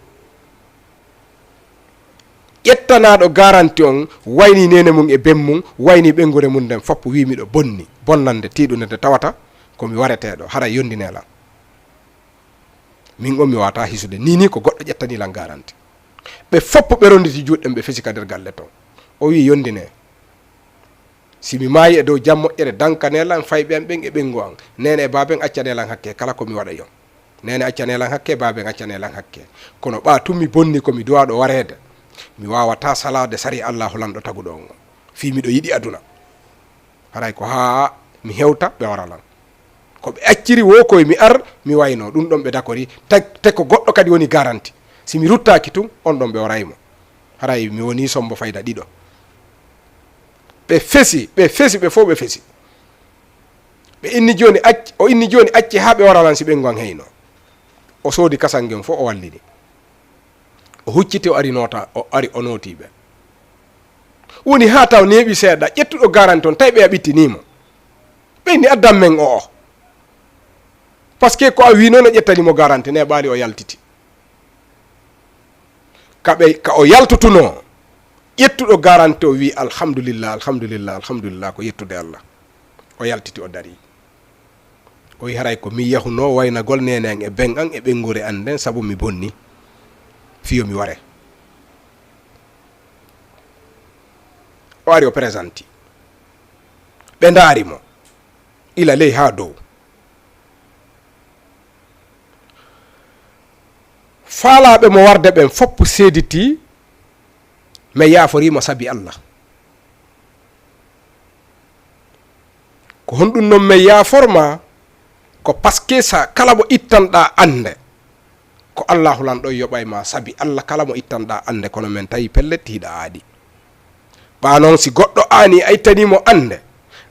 Ƴettanaaɗo garanti on waynii neene mum e ben mum, waynii ɓeynguure mum nden fop, wi'i miɗo bonni, bonnande tiiɗunde nde tawata ko mi wareteeɗo, haray yondinee lan. Min on mi waawataa hisude. Nii nii ko goɗɗo ƴettanii lan garanti. Ɓe fop ɓe ronditi juuɗe ɗen, ɓe fesi ka nder galle ton. O wi'i, yondinee. Si mi maayi e dow jam moƴƴere, dankanee lan fayɓe an ɓen e ɓeyngu an. Neene e baaben accanee lan hakke kala ko mi waɗay on. Neene accanee lan hakke, baaben accanee lan hakke. Kono ɓaa tun mi bonni ko mi duwaaɗo wareede. Mi waawataa salaade sariya Allaahu lanɗo taguɗo on on. Fii miɗo yiɗi aduna. Haray ko haa mi hewta ɓe wara lan. Ko ɓe acciri wo koy mi ar, mi wayno, ɗum ɗon ɓe dakori, te, te ko goɗɗo kadi woni garanti. Si mi ruttaaki tun, on ɗon ɓe waray mo. Haray mi woni sombo fayda ɗiɗo. Ɓe fesi, ɓe fesi, ɓe fof ɓe fesi. Ɓe inni jooni acc-, o inni jooni acce haa ɓe wara lan si ɓeyngu an heyno. O soodi kasangen fof o wallini. O hucciti, o ari noota, o ari o nooti ɓe. Woni haa taw neeɓi seeɗa, ƴettuɗo garanti on, tawi ɓe a ɓittinii mo. Ɓe inni addan men o o. Parce que ko a wiinoo no ƴettani mo garanti, neeɓaali o yaltiti. Ka ɓe, ka o yaltutunoo, ƴettuɗo garanti o wi'i, alhamdulillah, alhamdulillah, alhamdulillah, ko yettude Allah. O yaltiti, o darii. O wi'i, haray ko mi yahunoo waynagol neene an e ben an e ɓeynguure an nden, sabu mi bonni. Fiyo mi ware. O ari, o présenté. Ɓe ndaari mo. Ila ley haa dow. Faalaaɓe mo warde ɓen fop seeditii, mi yaaforii mo sabi Allah. Ko honɗum non mi yaafor ma? Ko parce que sa kala mo ittanɗaa annde, ko Allaahu lanɗo yoɓay ma, sabi Allah kala mo ittanɗaa annde, kono men tawi pellet hiɗa aadi. Ɓaa non, si goɗɗo aani a ittanii mo annde,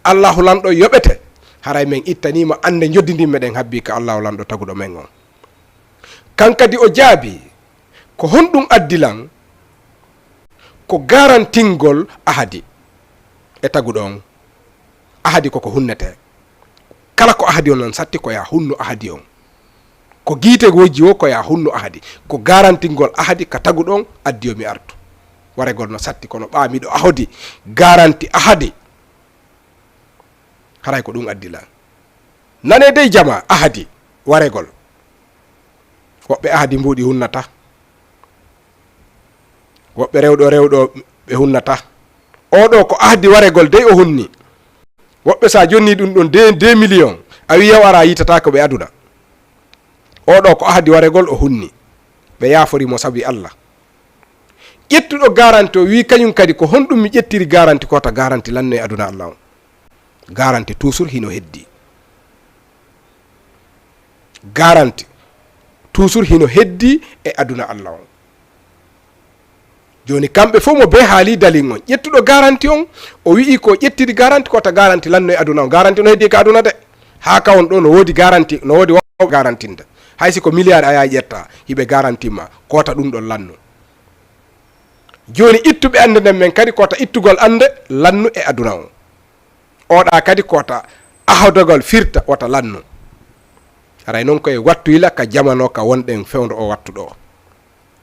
Allaahu lanɗo yoɓete, haray men ittanii ma annde, njoddindin meɗen habbii ka Allaahu lanɗo taguɗo men on. Kan kadi o jaabii, ko honɗum addi lan? Ko garantingol ahadi e taguɗo on. Ahadi koko hunnetee. Kala ko ahadi on non satti, ko yaa hunnu ahadi on. Ko giite wojji wo, ko yaa hunnu ahadi. Ko garantingol ahadi ka taguɗo on addi yo mi artu. Waregol no satti, kono ɓaa miɗo ahodi garanti ahadi. Haray ko ɗum addi lan. Nanee dey jamaa ahadi waregol. Woɓɓe ahadi mbuuɗi hunnata. Woɓɓe rewɗo rewɗo ɓe hunnata. Oo ɗoo ko ahdi waregol dey o hunni. Woɓɓe so a jonnii ɗum ɗon deux, deux millions, a wi'i yaw ara yiitataako ɓe aduna. Oo ɗoo ko ahdi waregol o hunni. Ɓe yaafori mo sabi Allah. Ƴettuɗo garanti o wi'i kañum kadi ko honɗum mi ƴettiri garanti ko ta garanti lanno e aduna Allah on. Garanti toujours hino heddi. Garanti toujours hino heddi e aduna Allah on. Jooni kamɓe fof mo bee haali dalin on. Ƴettuɗo garanti on, o wi'i ko ƴettiri garanti ko ta garanti lanno e aduna on. Garanti no heddi ka aduna de. Haa ka on ɗo no woodi garanti, no woodi wawɓe garantinde. Hay si ko miliyaar a yahay ƴetta, hiɓe garanti ma, ko ta ɗum ɗon lanno. Jooni ittuɓe annde nden men kadi ko ta ittugol annde lanno e aduna on. Oɗa kadi ko ta ahodogol firta wota lannu. Haray noon ko e wattu yila ka jamano ka wonɗen fewndo o wattu ɗo.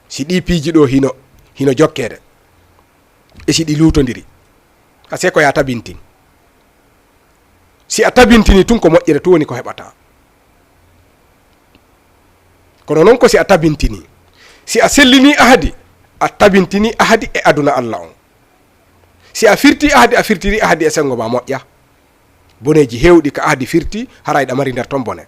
Si ɗi piiji ɗo hino, hino jokkeede. E si ɗi luutondiri. A seko ya tabintin. Si a tabintini tun ko moƴƴere tun woni ko heɓata. Kono noon ko si a tabintini. Si a sellini ahadi, a tabintini ahadi e aduna Alla on. Si a firti ahadi, a firtiri ahadi e sengo ma moƴƴa. Boneeji heewɗi ka ahadi firti, haray ɗa mari nder ton bone.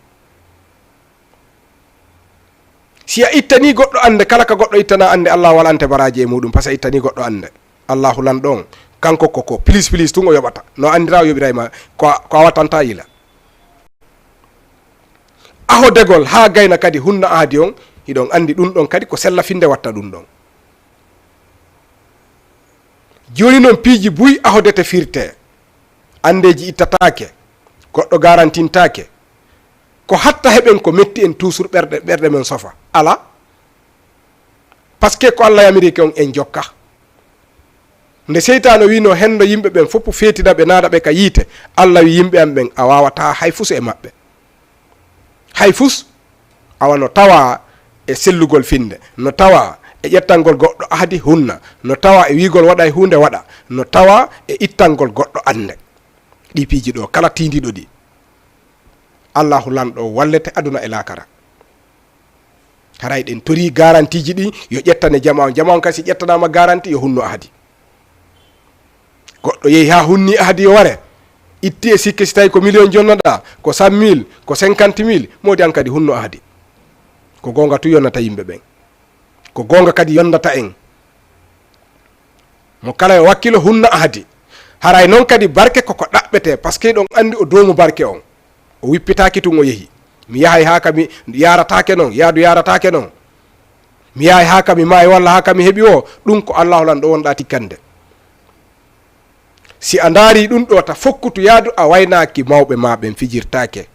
Si a ittani goɗɗo annde, kala ka goɗɗo ittana annde, Allahu walante baraaji e muɗum, parce que a ittani goɗɗo annde. Allahu lanɗo on, kanko ko, ko pilis pilis tun o yoɓata. No anndira o yoɓiray ma, ko a, ko a watanta yila. Ahodegol haa gayna kadi hunna ahadi on, hiɗon anndi ɗun ɗon kadi ko sella finde watta ɗun ɗon. Jooni non piiji buy ahodete firte. Anndeeji ittataake, goɗɗo garantintaake. Ko hatta heɓen ko metti en tuusur ɓerɗe, ɓerɗe men sofa. Ala. Parce que ko Alla yamiri ke on en jokka. Nde seytaane wiino henndo yimɓe ɓen fof feetina ɓe, naada ɓe ka yiite, Alla wi yimɓe am ɓen, a waawataa hay fus e maɓɓe. Hay fus, awa no tawa e sellugol finde, no tawa e ƴettangol goɗɗo ahadi hunna, no tawa e wiigol waɗay huunde waɗa, no tawa e ittangol goɗɗo annde. Ɗi piiji ɗo, kala tiindiiɗo ɗi, Allahu lanɗo wallete aduna e laakara. Haray ɗen torii garantiiji ɗi yo ƴettane jama on. Jama on kadi si ƴettanaama garanti yo hunno ahadi. Goɗɗo yehi haa hunni ahadi yo ware. Itti e sikke si tawi ko million jonnoɗaa, ko cent mille, ko cinquante mille, moodi an kadi hunno ahadi. Ko goonga tun yonnata yimɓe ɓen. Ko goonga kadi yondata en. Mo kala yo wakkilo hunna ahadi. Haray non kadi barke koko ɗaɓɓete, parce que ɗon anndi o doomu barke on. O wippitaaki tun o yehi. Mi yahay haa ka mi yaarataake non, yaadu yaarataake non. Mi yahay haa ka mi maayi walla haa ka mi heɓi o, ɗun ko Allahu lanɗo wonɗaa tikkande. Si a ndaari ɗun ɗo ta fokkutu yaadu a waynaaki mawɓe maa ɓen fijirtaake.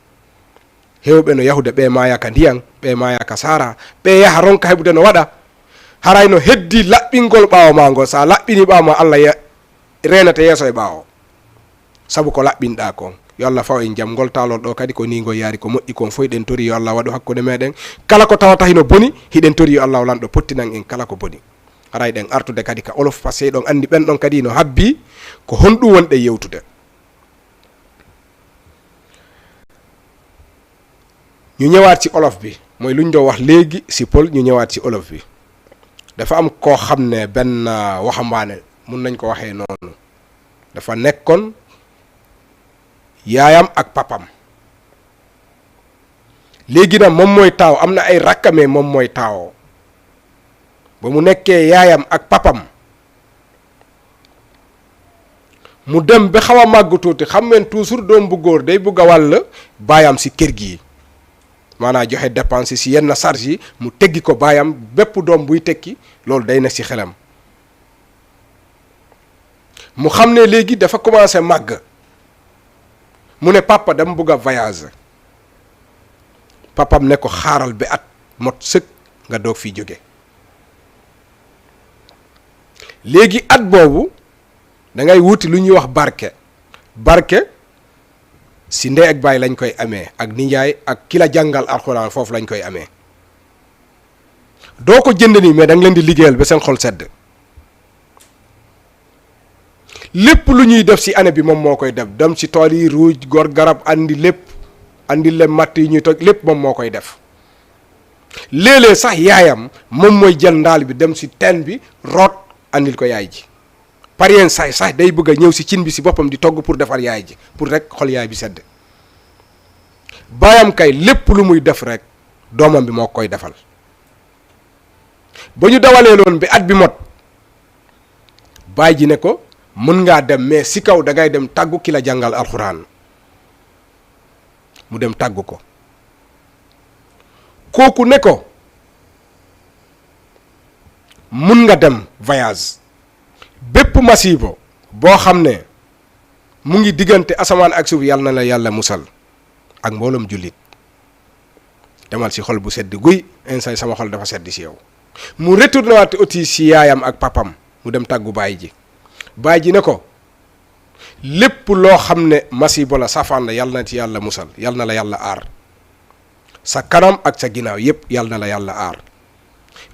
Heewɓe no yahude ɓe maaya ka ndiyan, ɓe maaya ka saara, ɓe yaha ronka heɓude no waɗa. Haray no heddi laɓɓingol ɓaawo maa ngol. Sa laɓɓini ɓaawo maa, Alla ye-, reenete yeeso e ɓaawo. Sabu ko laɓɓinɗaa kon. Yo Alla faw en jam. Ngol taalol ɗo kadi ko ni ngol yaari, ko moƴƴi kon fof hiɗen tori yo Alla waɗu hakkunde meɗen. Kala ko tawata hino boni, hiɗen tori yo Alla lanɗo pottinan en kala ko boni. Haray ɗen artude kadi ka olof, parce que ɗon anndi ɓen ɗon kadi no habbi ko honɗum wonɗen yewtude. Ñu ñëwaat ci olof bi, mooy luñ doon wax léegi ci pël, ñu ñëwaat ci olof bi. Dafa am koo xam ne benn, euh, waxambaane, mun nañ ko waxee noonu. Dafa nekkoon yaayam ak papam. Léegi nag moom mooy taaw, am na ay rakka, mais moom mooy taawoo. Ba mu nekkee yaayam ak papam, mu dem ba xaw a màgg tuuti, xam ngeen toujours doom bu góor day bugg a wàll baayam si kër gi. Maanaam joxe dépense si yenn charge yi, mu teggi ko baayam, bépp doom buy tekki, loolu day ne si xelam. Mu xam ne léegi dafa commencé màgg. Mu ne, "Papa, dama bugg a voyager." Papam ne ko, "Xaaral ba at mot sëkk nga doog fi jóge." Léegi at boobu, da ngay wuti lu ñuy wax barke. Barke, si ndey ak baay lañ koy amee, ak nijaay, ak ki la jàngal alxuraan, foofu lañ koy amee. Doo ko jënd nii, mais da nga leen di liggéeyal ba seen xol sedd. Lépp lu ñuy def si année bi, moom moo koy def. Dem si tool yi, ruuj, gor garab, andi lépp, andi leen matt yi ñuy toj, lépp moom moo koy def. Léeg-léeg sax yaayam, moom mooy jël ndaal bi, dem si teen bi, root, andil ko yaay ji. Par yenn saay sax day bëgg a ñëw si cin bi si boppam di togg pour defar yaay ji, pour rek xol yaay bi sedd. Baayam kay, lépp lu muy def rek, doomam bi moo koy defal. Ba ñu dawalee loon bi at bi mot, baay ji ne ko, "Mën ngaa dem, mais si kaw da ngay dem tàggu ki la jàngal alxuraan." Mu dem tàggu ko. Kooku ne ko, "Mun nga dem voyage. Bépp masiibo boo xam ne mu ngi diggante asamaan ak suuf, yal na la Yàlla musal ak mbooloom jullit. Demal si xol bu sedd guy, instant sama xol dafa sedd si yow." Mu retourné waat aussi si yaayam ak papam, mu dem tàggu baay ji. Baay ji ne ko, "Lépp loo xam ne masiibo la, safaan la, yal na ci Yàlla musal, yal na la Yàlla aar." Sa kanam ak sa ginnaaw yépp, yal na la Yàlla aar.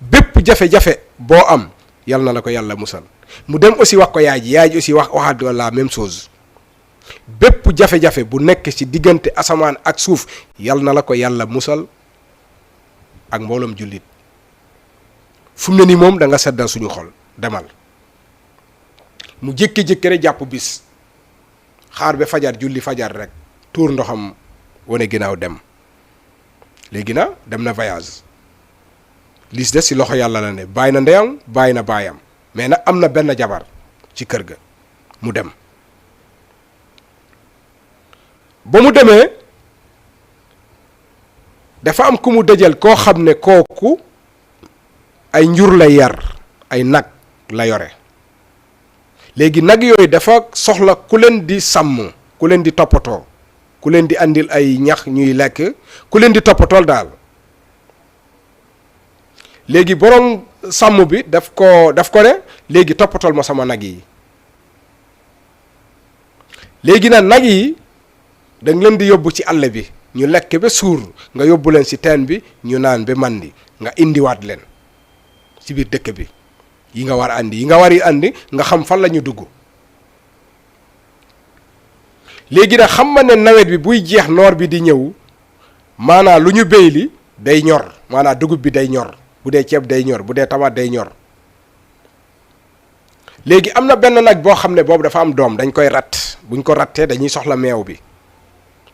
Bépp jafe-jafe boo am, yal na la ko Yàlla musal. Mu dem aussi wax ko yaay ji, yaay ji aussi wax, waxaat ko la même chose. Bépp jafe-jafe bu nekk ci diggante asamaan ak suuf, yal na la ko Yàlla musal ak mbooloom jullit. Fu mu ne nii moom, da nga seddal suñu xol. Demal. Mu jékki-jékki rek jàpp bis, xaar ba fajar, julli fajar rek, tuur ndoxam, wane ginnaaw, dem. Léegi na dem na voyage. Lis des ci loxo Yàlla la ne. Bàyyi na ndeyam, bàyyi na baayam, mais nag am na benn jabar ci kër ga. Mu dem. Ba mu demee, dafa am ku mu dajal koo xam ne kooku ay njur la yar, ay nag la yore. Léegi nag yooyu dafa soxla ku leen di sàmm, ku leen di toppatoo, ku leen di andil ay ñax ñuy lekk, ku leen di toppatool daal. Léegi borom sàmm bi daf ko, daf ko ne, "Léegi toppatool ma sama nag yi." Léegi nag, nag yi, da nga leen di yóbbu ci àll bi, ñu lekk ba suur, nga yóbbu leen ci teen bi, ñu naan ba màndi, nga indiwaat leen ci biir dëkk bi. Yi nga war a andi, yi nga war a andi, nga xam fan la ñu dugg. Léegi nag, xam nga ne nawet bi buy jeex, noor bi di ñëw, maanaa lu ñu béy li day ñor, maanaa dugub bi day ñor, bu dee ceeb day ñor, bu dee tamaat day ñor. Léegi am na benn nag boo xam ne boobu dafa am doom, dañ koy ratt. Buñ ko rattee, dañuy soxla meew bi.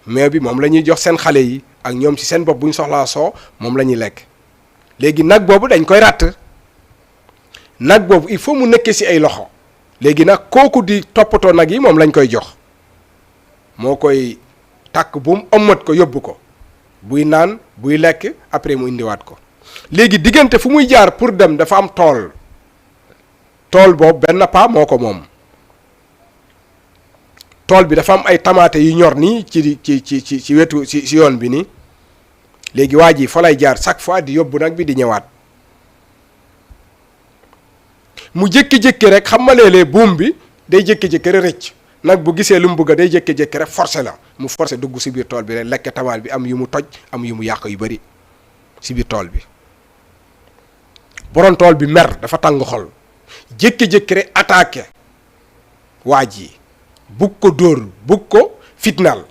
Meew bi, moom la ñuy jox seen xale yi, ak ñoom ci seen bopp, buñ soxlaa soo, moom la ñuy lekk. Léegi nag boobu dañ koy ratt. Nag boobu, il faut mu nekkee ci ay loxo. Léegi nag, kooku di toppatoo nag yi, moom lañ koy jox. Moo koy takk buum, ommat ko, yóbbu ko. Buy naan, buy lekk, après mu indiwaat ko. Léegi diggante fu muy jaar pour dem, dafa am tool. Tool boobu, benn paa moo ko moom. Tool bi dafa am ay tamaate yu ñor nii ci, ci, ci, ci, ci wetu, ci, ci yoon bi nii. Léegi waa ji fa lay jaar chaque fois, di yóbbu nag bi, di ñëwaat. Mu jékki-jékki rek, xam nga léeg-léeg buum bi day jékki-jékki rek rëcc. Nag bu gisee lu mu bëgg, day jékki-jékki rek forcé la. Mu forcé dugg ci biir tool bi rek, lekk tamaate bi, am yu mu toj, am yu mu yàq yu bari ci biir tool bi. Borom tool bi mer, dafa tàng xol. Jékki-jékki rek attaqué waa ji. Bugg ko dóor, bugg ko fitnaal.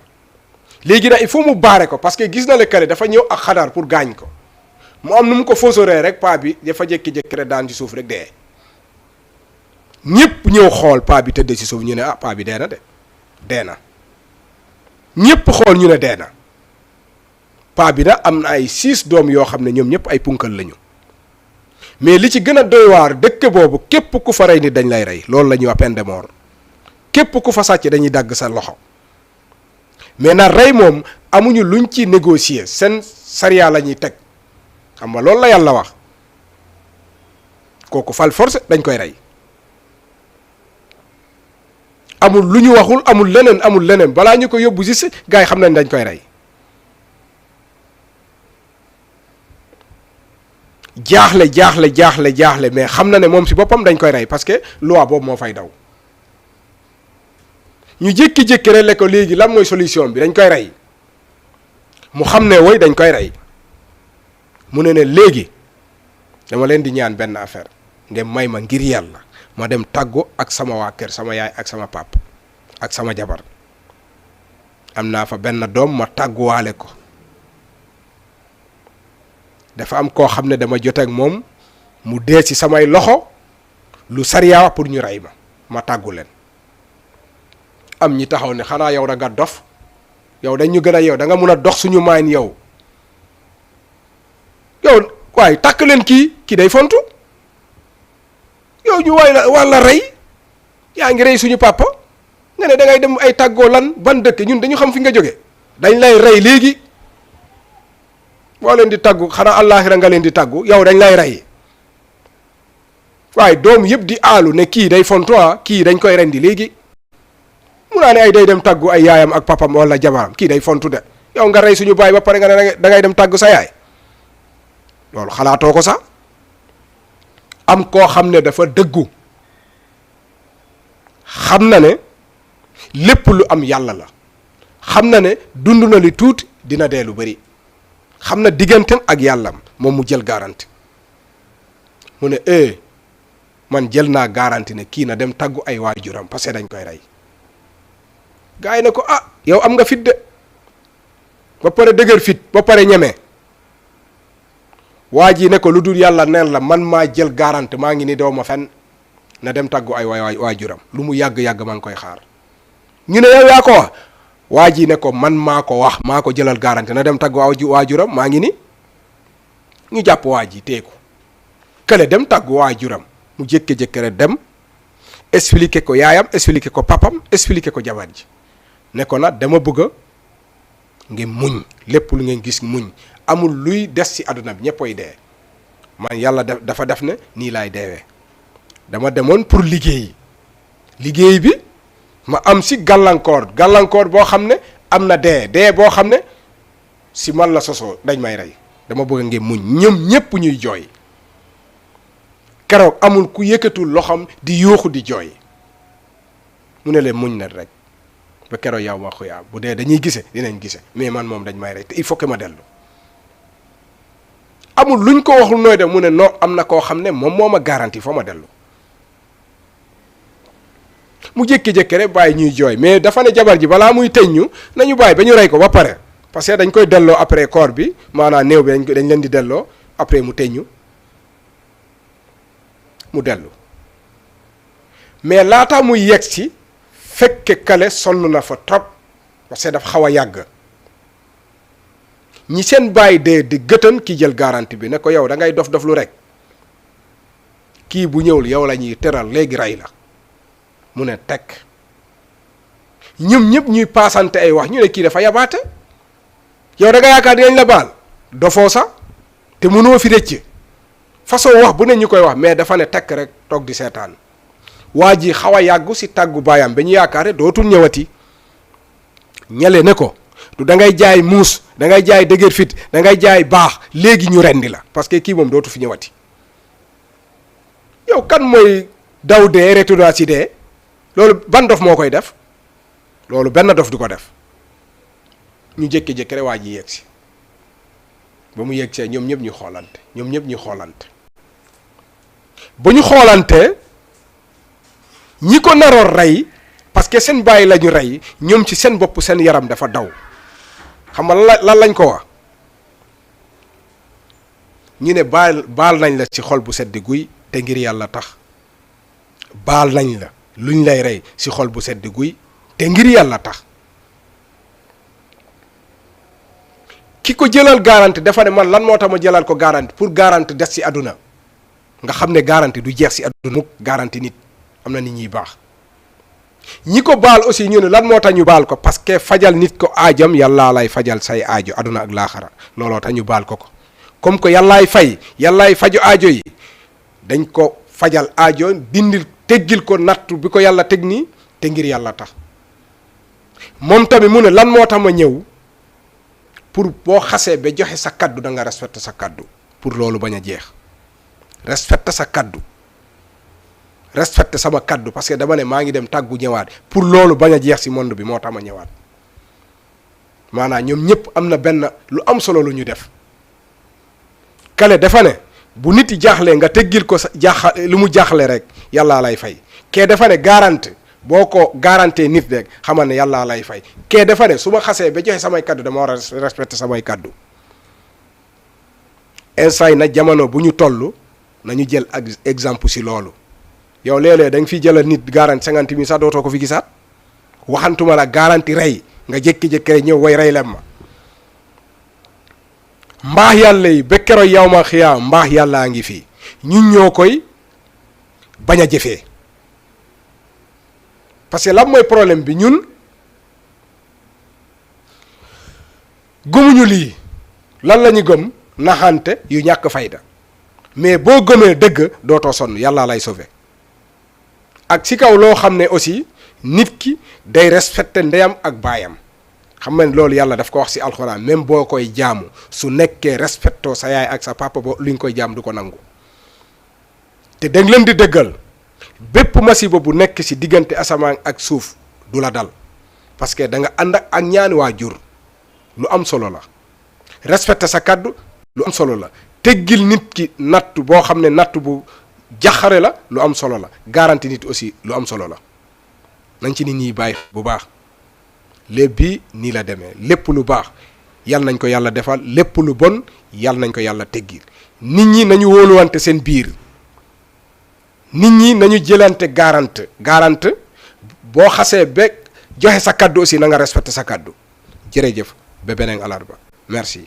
Léegi nag, il faut mu baare ko, parce que gis na le kale dafa ñëw ak xadar pour gaañ ko. Mu am nu mu ko faucheree rek, paa bi dafa jékki-jékki rek daan ci suuf rek, dee. Ñépp ñëw xool paa bi tëdd ci suuf, ñu ne, "Ah, paa bi dee na de. Dee na." Ñépp xool, ñu ne dee na. Paa bi nag am na ay six doom yoo xam ne ñoom ñépp ay punkal lañu. Mais li ci gën a doy waar, dëkk boobu, képp ku fa rey nit, dañ lay rey. Loolu la ñuy wax peine de mort. Képp ku fa sàcc, dañuy dagg sa loxo. Mais nag, rey moom, amuñu luñ ci négocier. Seen sariya la ñuy teg. Xam nga, loolu la Yàlla wax. Kooku, fal force, dañ koy rey. Amul lu ñu waxul, amul leneen, amul leneen. Balaa ñu ko yóbbu justice, gars yi xam nañ dañ koy rey. Jaaxle, jaaxle, jaaxle, jaaxle, mais xam na ne moom ci boppam dañ koy rey, parce que loi boobu moo fay daw. Ñu jékki-jékki rek, le ko, "Léegi lan mooy solution bi? Dañ koy rey." Mu xam ne woy, dañ koy rey. Mu ne ne, "Léegi dama leen di ñaan benn affaire, ngeen may ma ngir Yàlla, ma dem tàggu ak sama waa kër, sama yaay ak sama pap ak sama jabar. Am naa fa benn doom, ma tàgguwaale ko. Dafa am koo xam ne dama jote ak moom, mu dee ci samay loxo, lu sariya wax pour ñu rey ma, ma tàggu leen." Am ñi taxaw ne, "Xanaa yow da nga dof? Yow dañ ñu gën a yow, da nga mun a dox suñu maayin yow? Yow, waaye, takk leen kii, kii day fontu. Yow, ñu waay la, wala rey, yaa ngi rey suñu papa, nga ne da ngay dem ay tàggoo lan? Ban dëkk? Ñun dañu xam fi nga jóge. Dañ lay rey léegi. Boo leen di tàggu, xanaa àllaaxira nga leen di tàggu? Yow, dañ lay rey." Waaye doom yëpp di aalu ne, "Kii day fontu, ah, kii dañ koy rendi léegi." Mu naa ne ay day dem tàggu ay yaayam ak papam wala jabaram, "Kii day fontu de. Yow, nga rey suñu baay ba pare, nga ne da ngay dem tàggu sa yaay? Loolu xalaatoo ko sax." Am koo xam ne dafa dëggu, xam na ne lépp lu am Yàlla la, xam na ne dund na li tuuti, dina dee lu bari. Xam na digganteem ak Yàlla, moom mu jël garanti. Mu ne, eh, man jël naa garanti ne kii na dem tàggu ay waajuram, parce que dañ koy rey. Gars yi ne ko, ah, yow am nga fit de, ba pare dëgër fit, ba pare ñeme. Waa ji ne ko, lu dul Yàlla neen la, man maa jël garanti, maa ngi ni, doo ma fen, na dem tàggu ay waay, waay, waajuram. Lu mu yàgg-yàgg, maa ngi koy xaar. Ñu ne, yow yaa ko wax? Waa ji ne ko, man maa ko wax, maa ko jëlal garanti, na dem tàggu waaju-, waajuram, maa ngi ni. Ñu jàpp waa ji, tee ko. Kële dem tàggu waajuram, mu jékki-jékki rek dem, expliqué ko yaayam, expliqué ko papam, expliqué ko jabar ji. Ne ko nag, dama bëgg ngeen muñ, lépp lu ngeen gis, muñ. Amul luy des ci àdduna bi, ñëppoy dee. Man, Yàlla da-, dafa def ne nii laay deewee. Dama demoon pour liggéey. Liggéey bi, ma am ci gàllankoor, gàllankoor boo xam ne am na dee, dee boo xam ne ci man la sosoo, dañ may rey. Dama bëgg ngeen muñ. Ñoom ñépp ñuy jooy. Keroog amul ku yëkkatul loxoom di yuuxu, di jooy. Mu ne leen, muñ na rek. Ba keroog yawmal xiyaam. Bu dee dañuy gise, dinañ gise. Mais man moom, dañ may rey. Te il faut que ma dellu. Amul luñ ko waxul nooy de, mu ne, non, am na koo xam ne moom moo ma garanti, foo ma dellu. Mu jékki-jékki rek bàyyi ñuy jooy. Mais dafa ne jabar ji, balaa muy tëññu, nañu bàyyi ba ñu rey ko ba pare. Parce que dañ koy delloo après corps bi, maanaam néew bi dañ ko, dañ leen di delloo, après mu tëññu, mu dellu. Mais laata muy yegg si, fekke kale sonn na fa trop, parce que dafa xaw a yàgg. Ñi seen bàyyi dee di gëtën ki jël garanti bi, ne ko, yow da ngay dof dof lu rek. Kii bu ñëwul, yow la ñuy tëral léegi, rey la. Mu ne tekk. Ñoom ñëpp ñuy paasante ay wax, ñu ne kii dafa yabaate. Yow da nga yaakaar dinañ la baal? Dofoo sax, te mënoo fi rëcc. Façon wax bu ne ñu koy wax, mais dafa ne tekk rek, toog di seetaan. Waa ji xaw a yàggu si tàggu baayam, ba ñu yaakaare dootul ñëwati. Ñale ne ko, du da ngay jaay muus, da ngay jaay dëgër fit, da ngay jaay baax, léegi ñu rendi la, parce que kii moom dootu fi ñëwati. Yow, kan mooy daw dee, retourné si dee? Loolu ban dof moo koy def? Loolu benn dof du ko def. Ñu jékki-jékki rek, waa ji yegg si. Ba mu yegg see, ñoom ñëpp ñu xoolante, ñoom ñëpp ñu xoolante. Ba ñu xoolante, ñi ko naroon rey, parce que seen bàyyi la ñu rey, ñoom ci seen bopp seen yaram dafa daw. Xam nga lan la, lan lañ ko wax? Ñu ne, baal, baal nañ la ci xol bu sedd guy, te ngir Yàlla tax. Baal nañ la luñ lay rey ci xol bu sedd guy, te ngir Yàlla tax. Ki ko jëlal garanti dafa ne, man, lan moo tax ma jëlal ko garanti? Pour garanti des ci àdduna. Nga xam ne garanti du jeex ci àdduna mukk, garanti nit. Am na nit ñuy baax. Ñi ko baal aussi, ñu ne, lan moo tax ñu baal ko? Parce que fajal nit ko aajam, Yàlla lay fajal say aajo, àdduna ak laaxara. Looloo tax ñu baal ko ko. Comme que Yàllaay fay, Yàllaay faju aajo yi, dañ ko fajal aajo, dindil, teggil ko nattu bi ko Yàlla teg nii, te ngir Yàlla tax. Moom tamit mu ne, lan moo tax ma ñëw? Pour boo xasee ba joxe sa kaddu, da nga respecté sa kaddu, pour loolu bañ a jeex. Respecté sa kaddu. Respecté sama kaddu, parce que dama ne maa ngi dem tàggu, ñëwaat, pour loolu bañ a jeex ci monde bi, moo tax ma ñëwaat. Maanaam, ñoom ñëpp am na benn lu am solo lu ñu def. Kale dafa ne, bu nit yi jaaxlee, nga teggil ko sa jaaxa-, lu mu jaaxle rek, Yàlla lay fay. Kee dafa ne, garanti, boo ko garantee nit rek, xamal ne Yàlla lay fay. Kee dafa ne, su ma xasee ba joxe samay kaddu, dama war a res-, respecté samay kaddu. Instant yi nag, jamono bu ñu toll, nañu jël ak exemple si loolu. Yow, léeg-léeg da nga fiy jëlal nit garanti cinquante mille sax, dootoo ko fi gisaat. Waxantuma la garanti rey, nga jékki-jékki rek ñëw, way, rey leen ma. Mbaax Yàlla yi, ba keroog yawmal xiyaam, mbaax Yàllaa ngi fi. Ñun ñoo koy bañ a jëfee. Parce que lan mooy problème bi? Ñun gëmuñu lii. Lan la ñu gëm? Naxante yu ñàkk fayda. Mais boo gëmee dëgg, dootoo sonn, Yàlla lay sauver. Ak ci kaw loo xam ne aussi, nit ki day respecté ndeyam ak baayam. Xam nga ne loolu Yàlla daf ko wax ci Alxuraan, même boo koy jaamu, su nekkee respectoo sa yaay ak sa papa, bo li nga koy jaam du ko nangu. Te danga leen di dëggal, bépp masiba bu nekk ci diggante asamaan ak suuf du la dal, parce que da nga ànd ak ñaani waajur. Lu am solo la. Respecter sa kàddu lu am solo la. Teggil nit ki nattu boo xam ne nattu bu jaxare la, lu am solo la. Garanti nit aussi lu am solo la. Nañ ci nit ñi bàyyi bu baax. Léeb bi nii la demee. Lépp lu baax, yal nañ ko Yàlla defal. Lépp lu bon, yal nañ ko Yàlla teggil. Nit ñi nañu wóoluwante seen biir. Nit ñi nañu jëlante garante. Garante, boo xasee ba joxe sa kàddu aussi, na nga respecter sa kàddu. Jërëjëf, ba beneen alarba. Merci.